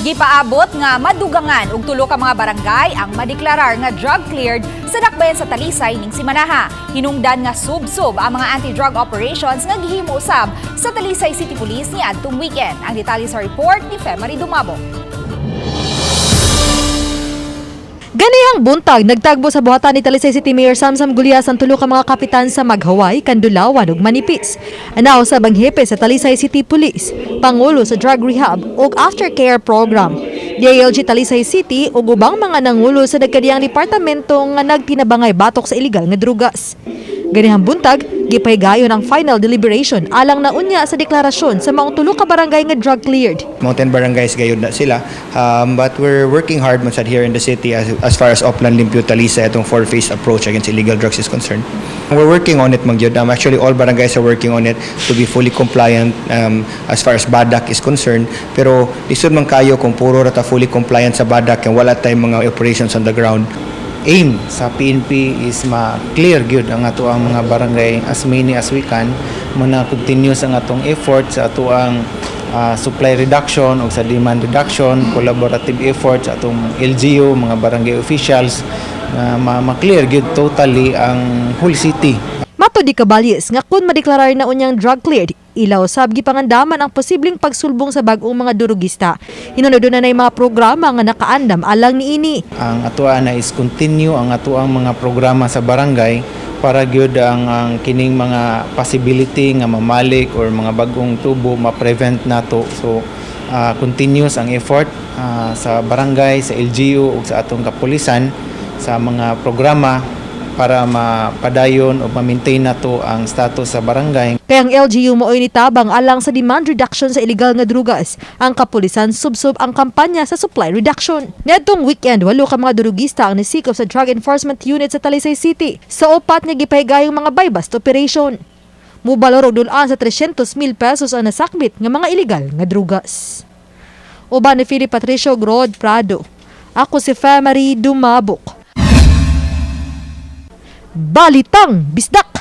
Gipaabot nga madugangan og tulo ka mga barangay ang madeklarar nga drug cleared sa dakbayan sa Talisay ning simanaha. Hinungdan nga sub-sub ang mga anti-drug operations nga gihimo usab sa Talisay City Police niadtong weekend. Ang detalye sa report ni Femary Dumabo. Ganihang buntag, nagtagbo sa buhatan ni Talisay City Mayor Samsam Gullas ang tulo ka mga kapitan sa Maghaway, Kandulawan ug Manipis. Anaw sa banghepe sa Talisay City Police, pangulo sa drug rehab ug aftercare program. DILG Talisay City ug ubang mga nangulo sa nagkadiyang departamento nga nagtinabangay batok sa iligal nga drugas. Ganihang buntag, gipahigayon ang final deliberation alang na unya sa deklarasyon sa maong tulo ka barangay nga drug cleared. Mountain barangays gayud na sila. But we're working hard man sad here in the city as far as Oplan Limpio Talisay, atong four-phase approach against illegal drugs, is concerned. We're working on it man gyud. Actually, all barangays are working on it to be fully compliant as far as BADAC is concerned. Pero lisod man kayo kung puro ra ta fully compliant sa BADAC kung wala tayong mga operations on the ground. Aim sa PNP is ma-clear gyud ang atoang mga barangay, as many as we can. Muna continuous ang atong effort sa atoang supply reduction o sa demand reduction, collaborative effort sa atong LGU, mga barangay officials nga ma-clear gyud totally ang whole city. Matud ni Caballes nga kung madeklarar na unyang drug cleared, ilaw sab gipangandaman ang posibleng pagsulbong sa bag-ong mga durugista. Hinunod na mga programa nga nakaandam alang niini. Ang atoa na is continue ang atoang mga programa sa barangay para gyud ang kining mga possibility nga mamalik or mga bagong tubo ma-prevent nato. So continuous ang effort sa barangay, sa LGU ug sa atong kapulisan sa mga programa para mapadayon o ma-maintain nato ang status sa barangay. Kaya ang LGU mao'y nitabang alang sa demand reduction sa illegal nga drugas. Ang kapulisan, subsob ang kampanya sa supply reduction. Niadtong weekend, walo ka mga durugista ang nisikop sa Drug Enforcement Unit sa Talisay City sa upat nga gipahigayong mga buy-bust operation. Mubalor og dul-an sa 300 mil pesos ang nasakbit nga mga illegal nga drugas. Uban ni Philip Patricio Grod Prado. Ako si Femary Dumabok. Balitang Bisdak!